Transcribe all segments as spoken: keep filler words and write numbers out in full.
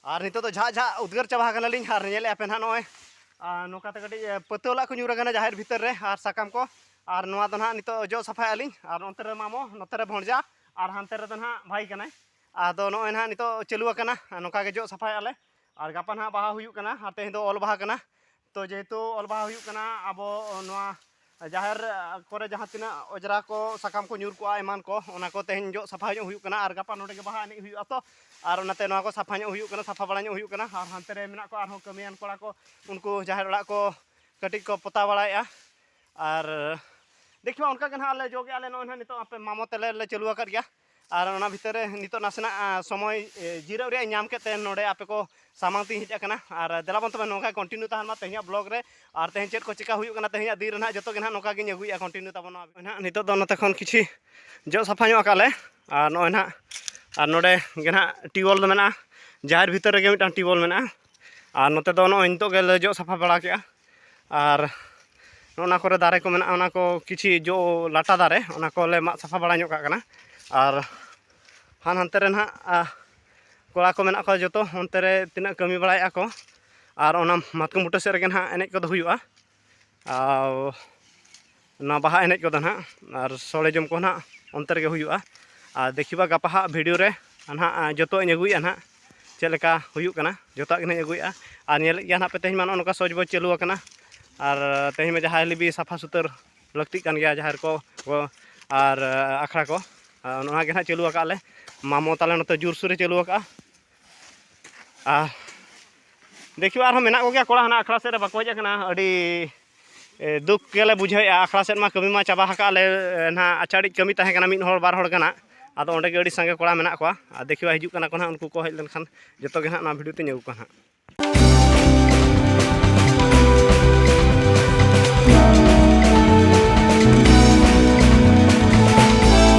ᱟᱨ ᱱᱤᱛᱚᱜ ᱫᱚ ᱡᱷᱟᱜ ᱡᱷᱟᱜ ᱩᱫᱽᱜᱟᱹᱨ ᱪᱟᱵᱟ ᱟᱠᱟᱱᱟᱞᱤᱧ᱾ ᱟᱨ ᱧᱮᱞᱮᱫᱼᱟ ᱯᱮ ᱱᱟᱦᱟᱜ ᱱᱚᱜᱼᱚᱭ, ᱟᱨ ᱱᱚᱝᱠᱟ ᱛᱮ ᱠᱟᱹᱴᱤᱡ, ᱮ, ᱯᱟᱹᱛᱟᱹᱣ ᱞᱟᱜ ᱠᱚ ᱧᱩᱨ ᱟᱠᱟᱱᱟ ᱡᱟᱦᱮᱨ ᱵᱷᱤᱛᱟᱹᱨ ᱨᱮ, ᱟᱨ ᱥᱟᱠᱟᱢ ᱠᱚ᱾ ᱟᱨ ᱱᱚᱣᱟ ᱫᱚ ᱱᱟᱦᱟᱜ ᱱᱤᱛᱚᱜ ᱡᱚᱜ ᱥᱟᱯᱷᱟᱭᱮᱫᱼᱟ ᱞᱤᱧ᱾ ᱟᱨ ᱚᱱᱛᱮ ᱨᱮ ᱢᱟᱢᱚ, ᱱᱚᱛᱮ ᱨᱮ ᱵᱷᱚᱸᱡᱟ, ᱟᱨ ᱦᱟᱱᱛᱮ ᱨᱮᱫᱚ ᱱᱟᱦᱟᱜ ᱵᱷᱟᱭ ᱠᱟᱱᱟᱭ᱾ ᱟᱫᱚ ᱱᱚᱜᱼᱚᱭ ᱱᱟᱦᱟᱜ ᱱᱤᱛᱚᱜ ᱪᱟᱹᱞᱩ ᱟᱠᱟᱱᱟ, ᱱᱚᱝᱠᱟ ᱜᱮ ᱡᱚᱜ ᱥᱟᱯᱷᱟᱭᱮᱫᱼᱟ ᱞᱮ᱾ ᱟᱨ ᱜᱟᱯᱟ ᱱᱟᱦᱟᱜ ᱵᱟᱦᱟ ᱦᱩᱭᱩᱜ ᱠᱟᱱᱟ, ᱟᱨ ᱛᱮᱦᱮᱧ ᱫᱚ ᱚᱞ ᱵᱟᱦᱟ ᱠᱟᱱᱟ᱾ ᱛᱚ ᱡᱮᱦᱮᱛᱩ ᱚᱞ ᱵᱟᱦᱟ ᱦᱩᱭᱩᱜ ᱠᱟᱱᱟ, ᱟᱵᱚ ᱱᱚᱣᱟ ᱡᱟᱦᱮᱨ ᱠᱚᱨᱮ ᱡᱟᱦᱟᱸ ᱛᱤᱱᱟᱹᱜ ᱚᱸᱡᱽᱨᱟ ᱠᱚ, ᱥᱟᱠᱟᱢ ᱠᱚ ᱧᱩᱨ ᱠᱚᱜᱼᱟ, ᱮᱢᱟᱱ ᱠᱚ, ᱚᱱᱟ ᱠᱚ ᱛᱮᱦᱮᱧ ᱡᱚᱜ ᱥᱟᱯᱷᱟ ᱧᱚᱜ ᱦᱩᱭᱩᱜ ᱠᱟᱱᱟ᱾ ᱟᱨ ᱜᱟᱯᱟ ᱱᱚᱰᱮ ᱜᱮ ᱵᱟᱦᱟ ᱮᱱᱮᱡ ᱦᱩᱭᱩᱜᱼᱟ ᱛᱚ, ᱟᱨ ᱚᱱᱟᱛᱮ ᱱᱚᱣᱟ ᱠᱚ ᱥᱟᱯᱷᱟ ᱧᱚᱜ ᱦᱩᱭᱩᱜ ᱠᱟᱱᱟ, ᱥᱟᱯᱷᱟ ᱵᱟᱲᱟ ᱧᱚᱜ ᱦᱩᱭᱩᱜ ᱠᱟᱱᱟ᱾ ᱟᱨ ᱦᱟᱱᱛᱮ ᱨᱮ ᱢᱮᱱᱟᱜ ᱠᱚᱣᱟ ᱟᱨᱦᱚᱸ ᱠᱟᱹᱢᱤᱭᱟᱱ ᱠᱚᱲᱟ ᱠᱚ, ᱩᱱᱠᱩ ᱡᱟᱦᱮᱨ ᱚᱲᱟᱜ ᱠᱚ ᱠᱟᱹᱴᱤᱡ ᱠᱚ ᱯᱚᱛᱟᱣ ᱵᱟᱲᱟᱭᱮᱫᱼᱟ᱾ ᱟᱨ ᱫᱮᱠᱷᱤ ᱢᱟ, ᱚᱱᱠᱟ ᱜᱮ ᱱᱟᱦᱟᱜ ᱞᱮ ᱡᱚᱜᱮᱜᱼᱟ ᱞᱮ᱾ ᱱᱚᱜᱼᱚᱭ ᱱᱟᱦᱟᱜ ᱱᱤᱛᱚᱜ ᱟᱯᱮ ᱢᱟᱢᱚ ᱛᱮᱞᱮ ᱞᱮ ᱪᱟᱹᱞᱩ ᱟᱠᱟᱫ ᱜᱮᱭᱟ᱾ ᱟᱨ ᱚᱱᱟ ᱵᱷᱤᱛᱟᱹᱨ ᱨᱮ ᱱᱤᱛᱚᱜ ᱱᱟᱥᱮᱱᱟᱜ, ᱟ, ᱥᱚᱢᱚᱭ, ᱮ, ᱡᱤᱨᱟᱹᱜ ᱨᱮᱭᱟᱜ ᱤᱧ ᱧᱟᱢ ᱠᱮᱫ ᱛᱮ ᱱᱚᱰᱮ ᱟᱯᱮ ᱠᱚ ᱥᱟᱢᱟᱝ ᱛᱤᱧ ᱦᱮᱡ ᱟᱠᱟᱱᱟ᱾ ᱟᱨ ᱫᱮᱞᱟ ᱵᱚᱱ ᱛᱚᱵᱮ ᱱᱚᱝᱠᱟ continue ᱛᱟᱦᱮᱱ ᱢᱟ ᱛᱮᱦᱮᱧᱟᱜ vlog ᱨᱮ᱾ ᱟᱨ ᱛᱮᱦᱮᱧ ᱪᱮᱫ ᱠᱚ ᱪᱮᱠᱟ ᱦᱩᱭᱩᱜ ᱠᱟᱱᱟ ᱛᱮᱦᱮᱧᱟᱜ ᱫᱤᱱ ᱨᱮ ᱱᱟᱦᱟᱜ ᱡᱚᱛᱚ ᱜᱮ ᱱᱟᱦᱟᱜ ᱱᱚᱝᱠᱟ ᱜᱤᱧ ᱟᱹᱜᱩᱭᱮᱫᱼᱟ continue ᱛᱟᱵᱚᱱ᱾ ᱱᱚᱣᱟ ᱱᱟᱦᱟᱜ ᱱᱤᱛᱚᱜ ᱫᱚ ᱱᱚᱛᱮ ᱠᱷᱚᱱ ᱠᱤᱪᱷᱤ ᱡᱚᱜ ᱥᱟᱯᱷᱟ ᱧᱚᱜ ᱟᱠᱟᱫ ᱞᱮ᱾ ᱟᱨ ᱱᱚᱜᱼᱚᱭ ᱱᱟᱦᱟᱜ, ᱟᱨ ᱱᱚᱰᱮ ᱜᱮ ᱱᱟᱦᱟᱜ ᱴᱤᱭᱩᱵᱚᱭᱮᱞ ᱫᱚ ᱢᱮᱱᱟᱜᱼᱟ, ᱡᱟᱦᱮᱨ ᱵᱷᱤᱛᱟᱹᱨ ᱨᱮᱜᱮ ᱢᱤᱫᱴᱟᱝ ᱴᱤᱭᱩᱵᱚᱭᱮᱞ ᱢᱮᱱᱟᱜᱼᱟ᱾ ᱟᱨ ᱱᱚᱛᱮ ᱫᱚ ᱱᱚᱜᱼᱚᱭ ᱱᱤᱛᱚᱜ ᱜᱮᱞᱮ ᱡᱚᱜ ᱥᱟᱯᱷᱟ ᱵᱟᱲᱟ ᱠᱮᱜᱼᱟ᱾ ᱟᱨ ᱱᱚᱜᱼᱚ ᱱᱟ ᱠᱚᱨᱮ ᱫᱟᱨᱮ ᱠᱚ ᱢᱮᱱᱟᱜᱼᱟ, ᱚᱱᱟ ᱠᱚ ᱠᱤᱪᱷᱤ ᱡᱚ ᱞᱟᱴᱟ ᱫᱟᱨᱮ, ᱚᱱᱟ ᱠᱚᱞᱮ ᱢᱟᱜ ᱥᱟᱯᱷᱟ ᱵᱟᱲᱟ ᱧᱚᱜ ᱠᱟᱜ ᱠᱟᱱᱟ᱾ ᱟᱨ ᱦᱟᱱ ᱦᱟᱱᱛᱮ ᱨᱮ ᱱᱟᱦᱟᱜ, ᱟ, ᱠᱚᱲᱟ ᱠᱚ ᱢᱮᱱᱟᱜ ᱠᱚᱣᱟ ᱡᱚᱛᱚ, ᱚᱱᱛᱮ ᱨᱮ ᱛᱤᱱᱟᱹᱜ ᱠᱟᱹᱢᱤ ᱵᱟᱲᱟᱭᱮᱫᱼᱟ ᱠᱚ᱾ ᱟᱨ ᱚᱱᱟ ᱢᱟᱛᱠᱚᱢ ᱵᱩᱴᱟᱹ ᱥᱮᱫ ᱨᱮᱜᱮ ᱱᱟᱦᱟᱜ ᱮᱱᱮᱡ ᱠᱚᱫᱚ ᱦᱩᱭᱩᱜᱼᱟ᱾ ᱟᱨ ᱱᱚᱣᱟ ᱵᱟᱦᱟ ᱮᱱᱮᱡ ᱠᱚᱫᱚ ᱱᱟᱦᱟᱜ, ᱟᱨ ᱥᱚᱲᱮ ᱡᱚᱢ ᱠᱚ ᱱᱟᱦᱟᱜ ᱚᱱᱛᱮ ᱨᱮᱜᱮ ᱦᱩᱭᱩᱜᱼᱟ᱾ ᱟᱨ ᱫᱮᱠᱷᱤᱵᱟ ᱜᱟᱯᱟ ᱦᱟᱸᱜ video ᱨᱮ ᱱᱟᱦᱟᱜ ᱡᱚᱛᱚᱣᱟᱜ ᱤᱧ ᱟᱹᱜᱩᱭᱮᱫᱼᱟ ᱱᱟᱦᱟᱜ, ᱪᱮᱫ ᱞᱮᱠᱟ ᱦᱩᱭᱩᱜ ᱠᱟᱱᱟ, ᱡᱚᱛᱚᱣᱟᱜ ᱜᱮ ᱱᱟᱦᱟᱜ ᱤᱧ ᱟᱹᱜᱩᱭᱮᱫᱼᱟ᱾ ᱟᱨ ᱧᱮᱞᱮᱫ ᱜᱮᱭᱟ ᱱᱟᱦᱟᱜ ᱯᱮ, ᱛᱮᱦᱮᱧ ᱢᱟ ᱱᱚᱜᱼᱚ ᱱᱚᱝᱠᱟ ᱥᱚᱡᱽ ᱵᱚᱡᱽ ᱪᱟᱹᱞᱩ ᱟᱠᱟᱱᱟ᱾ ᱟᱨ ᱛᱮᱦᱮᱧ ᱢᱟ ᱡᱟᱦᱟᱸ ᱦᱤᱞᱳᱜ ᱜᱮ ᱥᱟᱯᱷᱟ ᱥᱩᱛᱟᱹᱨ ᱞᱟᱹᱠᱛᱤᱜ ᱠᱟᱱ ᱜᱮᱭᱟ, ᱡᱟᱦᱮᱨ ᱠᱚ, ᱠᱚ ᱟᱨ ᱟᱠᱷᱲᱟ ᱠᱚ᱾ ᱟᱨ ᱱᱚᱣᱟ ᱜᱮ ᱱᱟᱦᱟᱜ ᱪᱟᱹᱞᱩ ᱟᱠᱟᱫ ᱞᱮ, ᱢᱟᱢᱚ ᱛᱟᱞᱮ ᱱᱚᱛᱮ ᱡᱳᱨᱥᱳᱨᱮ ᱪᱟᱹᱞᱩ ᱟᱠᱟᱫᱼᱟ᱾ ᱟᱨ ᱫᱮᱠᱷᱤᱵᱟ ᱟᱨᱦᱚᱸ ᱢᱮᱱᱟᱜ ᱠᱚᱜᱮᱭᱟ ᱠᱚᱲᱟ, ᱦᱟᱱᱟ ᱟᱠᱷᱲᱟ ᱥᱮᱫ ᱨᱮ ᱵᱟᱠᱚ ᱦᱮᱡ ᱟᱠᱟᱱᱟ᱾ ᱟᱹᱰᱤ, ᱮ, ᱫᱩᱠ ᱜᱮᱞᱮ ᱵᱩᱡᱷᱟᱹᱣᱮᱫᱼᱟ᱾ ᱟᱠᱷᱲᱟ ᱥᱮᱫ ᱢᱟ ᱠᱟᱹᱢᱤ ᱢᱟ ᱪᱟᱵᱟ ᱟᱠᱟᱫ ᱞᱮ, ᱮ, ᱱᱟᱦᱟᱜ ᱟᱪᱟᱲᱤᱡ ᱠᱟᱹᱢᱤ ᱛᱟᱦᱮᱸ ᱠᱟᱱᱟ ᱢᱤᱫ ᱦᱚᱲ ᱵᱟᱨ ᱦᱚᱲ ᱜᱟᱱᱟᱜ᱾ ᱟᱫᱚ ᱚᱸᱰᱮ ᱜᱮ ᱟᱹᱰᱤ ᱥᱟᱸᱜᱮ ᱠᱚᱲᱟ ᱢᱮᱱᱟᱜ ᱠᱚᱣᱟ᱾ ᱟᱨ ᱫᱮᱠᱷᱤᱵᱟ ᱦᱤᱡᱩᱜ ᱠᱟᱱᱟ ᱠᱚ ᱱᱟᱦᱟᱜ, ᱩᱱᱠᱩ ᱠᱚ ᱦᱮᱡ ᱞᱮᱱᱠᱷᱟᱱ ᱡᱚᱛᱚ ᱜᱮ ᱱᱟᱦᱟᱜ ᱱᱚᱣᱟ video ᱛᱮᱧ ᱟᱹᱜᱩ ᱠᱚᱣᱟ ᱱᱟᱦᱟᱜ᱾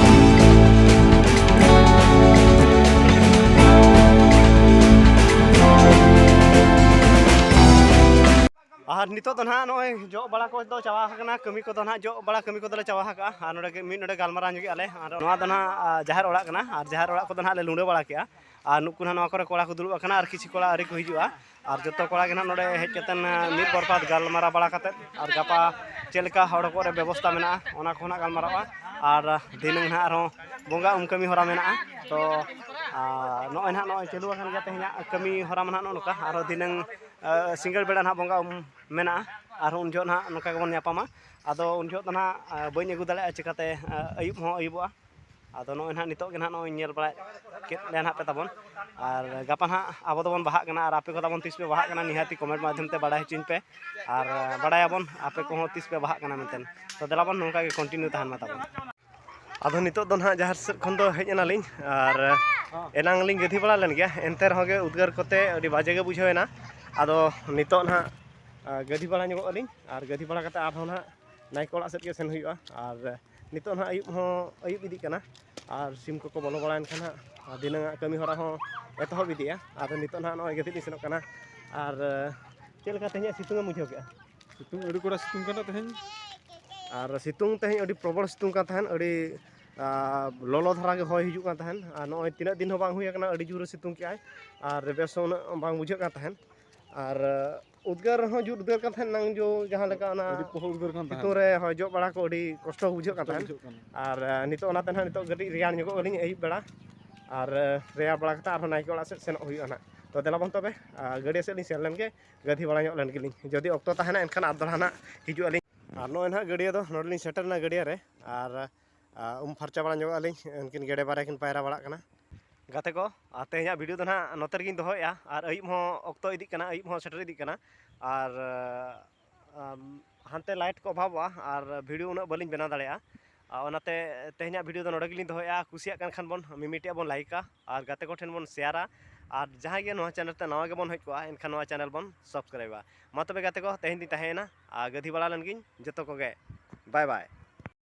ᱟᱨ ᱱᱤᱛᱚᱜ ᱫᱚ ᱱᱟᱦᱟᱜ ᱱᱚᱜᱼᱚᱭ ᱡᱚᱜ ᱵᱟᱲᱟ ᱠᱚᱫᱚ ᱪᱟᱵᱟ ᱟᱠᱟᱱᱟ, ᱠᱟᱹᱢᱤ ᱠᱚᱫᱚ ᱱᱟᱦᱟᱜ, ᱡᱚᱜ ᱵᱟᱲᱟ ᱠᱟᱹᱢᱤ ᱠᱚᱫᱚᱞᱮ ᱪᱟᱵᱟ ᱟᱠᱟᱜᱼᱟ᱾ ᱟᱨ ᱱᱚᱰᱮ ᱜᱮ ᱢᱤᱫ ᱱᱚᱰᱮ ᱜᱟᱞᱢᱟᱨᱟᱣ ᱧᱚᱜᱮᱜᱼᱟ ᱞᱮ᱾ ᱟᱨ ᱱᱚᱣᱟ ᱫᱚ ᱱᱟᱦᱟᱜ, ᱟ, ᱡᱟᱦᱮᱨ ᱚᱲᱟᱜ ᱠᱟᱱᱟ, ᱟᱨ ᱡᱟᱦᱮᱨ ᱚᱲᱟᱜ ᱠᱚᱫᱚ ᱱᱟᱦᱟᱜ ᱞᱮ ᱞᱩᱸᱰᱟᱹ ᱵᱟᱲᱟ ᱠᱮᱜᱼᱟ᱾ ᱟᱨ ᱱᱩᱠᱩ ᱱᱟᱦᱟᱜ ᱱᱚᱣᱟ ᱠᱚᱨᱮ ᱠᱚᱲᱟ ᱠᱚ ᱫᱩᱲᱩᱵ ᱟᱠᱟᱱᱟ ᱟᱨ ᱠᱤᱪᱷᱩ ᱠᱚᱲᱟ ᱟᱹᱣᱨᱤ ᱠᱚ ᱦᱤᱡᱩᱜᱼᱟ᱾ ᱟᱨ ᱡᱚᱛᱚ ᱠᱚᱲᱟ ᱜᱮ ᱱᱟᱦᱟᱜ ᱱᱚᱰᱮ ᱦᱮᱡ ᱠᱟᱛᱮᱫ, ᱢᱤᱫ ᱵᱟᱨ ᱯᱟᱛ ᱜᱟᱞᱢᱟᱨᱟᱣ ᱵᱟᱲᱟ ᱠᱟᱛᱮᱫ, ᱟᱨ ᱜᱟᱯᱟ ᱪᱮᱫ ᱞᱮᱠᱟ ᱦᱚᱲ ᱠᱚᱨᱮ ᱵᱮᱵᱚᱥᱛᱟ ᱢᱮᱱᱟᱜᱼᱟ, ᱚᱱᱟ ᱠᱚ ᱱᱟᱦᱟᱜ ᱜᱟᱞᱢᱟᱨᱟᱜᱼᱟ᱾ ᱟᱨ ᱫᱷᱤᱱᱟᱹᱝ ᱱᱟᱦᱟᱜ ᱟᱨᱦᱚᱸ ᱵᱚᱸᱜᱟ ᱩᱢ ᱠᱟᱹᱢᱤ ᱦᱚᱨᱟ ᱢᱮᱱᱟᱜᱼᱟ᱾ ᱛᱚ ᱟᱨ ᱱᱚᱜᱼᱚᱭ ᱱᱟᱦᱟᱜ ᱱᱚᱜᱼᱚᱭ ᱪᱟᱹᱞᱩ ᱟᱠᱟᱱ ᱜᱮᱭᱟ ᱛᱮᱦᱮᱧᱟᱜ ᱠᱟᱹᱢᱤ ᱦᱚᱨᱟ ᱢᱟ ᱱᱟᱦᱟᱜ ᱱᱚᱜᱼᱚ ᱱᱚᱝᱠᱟ᱾ ᱟᱨᱦᱚᱸ ᱫᱷᱤᱱᱟᱹᱝ ᱟᱨ ᱥᱤᱸᱜᱟᱹᱲ ᱵᱮᱲᱟ ᱱᱟᱦᱟᱜ ᱵᱚᱸᱜᱟ ᱩᱢ ᱢᱮᱱᱟᱜᱼᱟ, ᱟᱨᱦᱚᱸ ᱩᱱ ᱡᱚᱦᱚᱜ ᱱᱟᱦᱟᱜ ᱱᱚᱝᱠᱟ ᱜᱮᱵᱚᱱ ᱧᱟᱯᱟᱢᱟ᱾ ᱟᱫᱚ ᱩᱱ ᱡᱚᱦᱚᱜ ᱫᱚ ᱱᱟᱦᱟᱜ ᱵᱟᱹᱧ ᱟᱹᱜᱩ ᱫᱟᱲᱮᱭᱟᱜᱼᱟ, ᱪᱤᱠᱟᱹᱛᱮ ᱟᱹᱭᱩᱵ ᱦᱚᱸ ᱟᱹᱭᱩᱵᱚᱜᱼᱟ᱾ ᱟᱫᱚ ᱱᱚᱜᱼᱚᱭ ᱱᱟᱦᱟᱜ ᱱᱤᱛᱚᱜ ᱜᱮ ᱱᱟᱦᱟᱜ ᱱᱚᱜᱼᱚᱭ ᱧᱮᱞ ᱵᱟᱲᱟ ᱠᱮᱫ ᱞᱮᱭᱟ ᱱᱟᱦᱟᱜ ᱯᱮ ᱛᱟᱵᱚᱱ᱾ ᱟᱨ ᱜᱟᱯᱟ ᱱᱟᱦᱟᱜ ᱟᱵᱚ ᱫᱚᱵᱚᱱ ᱵᱟᱦᱟᱜ ᱠᱟᱱᱟ, ᱟᱨ ᱟᱯᱮ ᱠᱚ ᱛᱟᱵᱚᱱ ᱛᱤᱥ ᱯᱮ ᱵᱟᱦᱟᱜ ᱠᱟᱱᱟ, ᱱᱤᱦᱟᱹᱛᱤ comment ᱢᱟᱫᱽᱫᱷᱚᱢ ᱛᱮ ᱵᱟᱲᱟᱭ ᱦᱚᱪᱚᱧ ᱯᱮ᱾ ᱟᱨ ᱵᱟᱲᱟᱭᱟᱵᱚᱱ ᱟᱯᱮ ᱠᱚᱦᱚᱸ ᱛᱤᱥ ᱯᱮ ᱵᱟᱦᱟᱜ ᱠᱟᱱᱟ ᱢᱮᱱᱛᱮ᱾ ᱛᱚ ᱫᱮᱞᱟ ᱵᱚᱱ ᱱᱚᱝᱠᱟ ᱜᱮ continue ᱛᱟᱦᱮᱱ ᱢᱟ ᱛᱟᱵᱚᱱ᱾ ᱟᱫᱚ ᱱᱤᱛᱚᱜ ᱫᱚ ᱱᱟᱦᱟᱜ ᱡᱟᱦᱮᱨ ᱥᱮᱫ ᱠᱷᱚᱱ ᱫᱚ ᱦᱮᱡ ᱮᱱᱟᱞᱤᱧ, ᱟᱨ ᱮᱱᱟᱝ ᱞᱤᱧ ᱜᱟᱹᱫᱷᱤ ᱵᱟᱲᱟ ᱞᱮᱱ ᱜᱮᱭᱟ, ᱮᱱᱛᱮ ᱨᱮᱦᱚᱸ ᱜᱮ ᱩᱫᱽᱜᱟᱹᱨ ᱠᱚᱛᱮ ᱟᱹᱰᱤ ᱵᱟᱡᱮ ᱜᱮ ᱵᱩᱡᱷᱟᱹᱣ ᱮᱱᱟ᱾ ᱟᱫᱚ ᱱᱤᱛᱚᱜ ᱱᱟᱦᱟᱜ ᱜᱟᱹᱫᱷᱤ ᱵᱟᱲᱟ ᱧᱚᱜᱚᱜ ᱟᱹᱞᱤᱧ, ᱟᱨ ᱜᱟᱹᱫᱷᱤ ᱵᱟᱲᱟ ᱠᱟᱛᱮ ᱟᱨᱦᱚᱸ ᱱᱟᱦᱟᱜ ᱱᱟᱭᱠᱮ ᱚᱲᱟᱜ ᱥᱮᱫ ᱜᱮ ᱥᱮᱱ ᱦᱩᱭᱩᱜᱼᱟ᱾ ᱟᱨ ᱱᱤᱛᱚᱜ ᱱᱟᱦᱟᱜ ᱟᱹᱭᱩᱵ ᱦᱚᱸ ᱟᱹᱭᱩᱵ ᱤᱫᱤᱜ ᱠᱟᱱᱟ, ᱟᱨ ᱥᱤᱢ ᱠᱚᱠᱚ ᱵᱚᱞᱚ ᱵᱟᱲᱟᱭᱮᱱ ᱠᱷᱟᱱ ᱦᱟᱸᱜ ᱫᱷᱤᱱᱟᱹᱝ ᱟᱜ ᱠᱟᱹᱢᱤ ᱦᱚᱨᱟ ᱦᱚᱸ ᱮᱛᱚᱦᱚᱵ ᱤᱫᱤᱜᱼᱟ᱾ ᱟᱫᱚ ᱱᱤᱛᱚᱜ ᱱᱟᱦᱟᱜ ᱱᱚᱜᱼᱚᱭ ᱜᱟᱹᱫᱷᱤ ᱞᱤᱧ ᱥᱮᱱᱚᱜ ᱠᱟᱱᱟ᱾ ᱟᱨ ᱪᱮᱫ ᱞᱮᱠᱟ ᱛᱮᱦᱮᱧᱟᱜ ᱥᱤᱛᱩᱝ ᱮᱢ ᱵᱩᱡᱷᱟᱹᱣ ᱠᱮᱜᱼᱟ? ᱥᱤᱛᱩᱝ ᱟᱹᱰᱤ ᱠᱚᱲᱟ ᱥᱤᱛᱩᱝ ᱠᱟᱱᱟ ᱛᱮᱦᱮᱧ᱾ ᱟᱨ ᱥᱤᱛᱩᱝ ᱛᱮᱦᱮᱧ ᱟᱹᱰᱤ ᱯᱨᱚᱵᱚᱞ ᱥᱤᱛᱩᱝ ᱠᱟᱱ ᱛᱟᱦᱮᱸᱱ, ᱟᱹᱰᱤ ᱟᱨ ᱞᱚᱞᱚ ᱫᱷᱟᱨᱟ ᱜᱮ ᱦᱚᱭ ᱦᱤᱡᱩᱜ ᱠᱟᱱ ᱛᱟᱦᱮᱸᱱ᱾ ᱟᱨ ᱱᱚᱜᱼᱚᱭ ᱛᱤᱱᱟᱹᱜ ᱫᱤᱱ ᱦᱚᱸ ᱵᱟᱝ ᱦᱩᱭ ᱟᱠᱟᱱᱟ, ᱟᱹᱰᱤ ᱡᱳᱨᱮ ᱥᱤᱛᱩᱝ ᱠᱮᱜᱼᱟᱭ ᱟᱨ ᱵᱮᱥ ᱦᱚᱸ ᱩᱱᱟᱹᱜ ᱵᱟᱝ ᱵᱩᱡᱷᱟᱹᱜ ᱠᱟᱱ ᱛᱟᱦᱮᱸᱱ᱾ ᱟᱨ ᱩᱫᱽᱜᱟᱹᱨ ᱦᱚᱸ ᱡᱩᱛ ᱩᱫᱽᱜᱟᱹᱨ ᱠᱟᱱ ᱛᱟᱦᱮᱸᱱ, ᱮᱱᱟᱝ ᱡᱚ ᱡᱟᱦᱟᱸ ᱞᱮᱠᱟ ᱚᱱᱟ ᱟᱹᱰᱤ ᱯᱚᱦᱚ ᱩᱫᱽᱜᱟᱹᱨ ᱠᱟᱱ ᱛᱟᱦᱮᱸᱱ᱾ ᱥᱤᱛᱩᱝ ᱨᱮ ᱦᱚᱭ ᱡᱚᱜ ᱵᱟᱲᱟ ᱠᱚ ᱟᱹᱰᱤ ᱠᱚᱥᱴᱚ ᱵᱩᱡᱷᱟᱹᱜ ᱠᱟᱱ ᱠᱚᱥᱴᱚ ᱛᱟᱦᱮᱸᱱ᱾ ᱵᱩᱡᱷᱟᱹᱜ ᱠᱟᱱᱟ᱾ ᱟᱨ ᱱᱤᱛᱚᱜ ᱚᱱᱟᱛᱮ ᱱᱟᱦᱟᱜ ᱱᱤᱛᱚᱜ ᱠᱟᱹᱴᱤᱡ ᱨᱮᱭᱟᱲ ᱧᱚᱜᱚᱜ ᱟᱹᱞᱤᱧ ᱟᱹᱭᱩᱵ ᱵᱮᱲᱟ, ᱟᱨ ᱨᱮᱭᱟᱲ ᱵᱟᱲᱟ ᱠᱟᱛᱮ ᱟᱨᱦᱚᱸ ᱱᱟᱭᱠᱮ ᱚᱲᱟᱜ ᱥᱮᱫ ᱥᱮᱱᱚᱜ ᱦᱩᱭᱩᱜᱼᱟ ᱱᱟᱦᱟᱜ᱾ ᱛᱚ ᱫᱮᱞᱟ ᱵᱚᱱ ᱛᱚᱵᱮ, ᱟᱨ ᱜᱟᱹᱰᱭᱟᱹ ᱥᱮᱫ ᱞᱤᱧ ᱥᱮᱱ ᱞᱮᱱ ᱜᱮ, ᱜᱟᱹᱫᱷᱤ ᱵᱟᱲᱟ ᱧᱚᱜ ᱞᱮᱱ ᱜᱮᱞᱤᱧ᱾ ᱡᱩᱫᱤ ᱚᱠᱛᱚ ᱛᱟᱦᱮᱸᱱᱟ ᱮᱱᱠᱷᱟᱱ ᱟᱨ ᱫᱚᱲᱦᱟ ᱱᱟᱦᱟᱜ ᱦᱤᱡᱩᱜ ᱟᱹᱞᱤᱧ᱾ ᱟᱨ ᱱᱚᱜᱼᱚᱭ ᱱᱟᱦᱟᱜ ᱜᱟᱹᱰᱭᱟᱹ ᱫᱚ ᱱᱚᱰᱮ ᱞᱤᱧ ᱥᱮᱴᱮᱨ ᱮᱱᱟ ᱜᱟᱹᱰᱭᱟᱹ ᱨᱮ, ᱟᱨ ᱟᱨ ᱩᱢ ᱯᱷᱟᱨᱪᱟ ᱵᱟᱲᱟ ᱧᱚᱜᱚᱜ ᱟᱹᱞᱤᱧ, ᱩᱱᱠᱤᱱ ᱜᱮᱰᱮ ᱵᱟᱨᱭᱟ ᱠᱤᱱ ᱯᱟᱭᱨᱟ ᱵᱟᱲᱟᱜ ᱠᱟᱱᱟ᱾ ᱜᱟᱛᱮ ᱠᱚ, ᱟᱨ ᱛᱮᱦᱮᱧᱟᱜ video ᱫᱚ ᱱᱟᱦᱟᱜ ᱱᱚᱛᱮ ᱨᱮᱜᱮᱧ ᱫᱚᱦᱚᱭᱮᱫᱼᱟ, ᱟᱨ ᱟᱹᱭᱩᱵ ᱦᱚᱸ ᱚᱠᱛᱚ ᱤᱫᱤᱜ ᱠᱟᱱᱟ, ᱟᱹᱭᱩᱵ ᱦᱚᱸ ᱥᱮᱴᱮᱨ ᱤᱫᱤᱜ ᱠᱟᱱᱟ, ᱟᱨ ᱟᱢ, ᱦᱟᱱᱛᱮ light ᱠᱚ ᱚᱵᱷᱟᱵᱚᱜᱼᱟ, ᱟᱨ video ᱩᱱᱟᱹᱜ ᱵᱟᱹᱞᱤᱧ ᱵᱮᱱᱟᱣ ᱫᱟᱲᱮᱭᱟᱜᱼᱟ᱾ ᱟᱨ ᱚᱱᱟᱛᱮ ᱛᱮᱦᱮᱧᱟᱜ video ᱫᱚ ᱱᱚᱰᱮ ᱜᱮᱞᱤᱧ ᱫᱚᱦᱚᱭᱮᱫᱼᱟ᱾ ᱠᱩᱥᱤᱭᱟᱜ ᱠᱟᱱ ᱠᱷᱟᱱ ᱵᱚᱱ ᱢᱤᱢᱤᱫᱴᱤᱡ ᱵᱚᱱ ᱞᱟᱭᱤᱠᱟ, ᱟᱨ ᱜᱟᱛᱮ ᱠᱚᱴᱷᱮᱱ ᱵᱚᱱ ᱥᱮᱭᱟᱨᱟ, ᱟᱨ ᱡᱟᱦᱟᱸᱭ ᱜᱮ ᱱᱚᱣᱟ channel ᱛᱮ ᱱᱟᱣᱟ ᱜᱮᱵᱚᱱ ᱦᱮᱡ ᱠᱚᱜᱼᱟ, ᱮᱱᱠᱷᱟᱱ ᱱᱚᱣᱟ channel ᱵᱚᱱ subscribeᱟ᱾ ᱢᱟ ᱛᱚᱵᱮ ᱜᱟᱛᱮ ᱠᱚ, ᱛᱮᱦᱮᱧ ᱫᱚᱧ ᱛᱟᱦᱮᱸᱭᱮᱱᱟ, ᱟᱨ ᱜᱟᱹᱫᱷᱤ ᱵᱟᱲᱟ ᱞᱮᱱ ᱜᱤᱧ᱾ ᱡᱚᱛᱚ ᱠᱚᱜᱮ bye bye᱾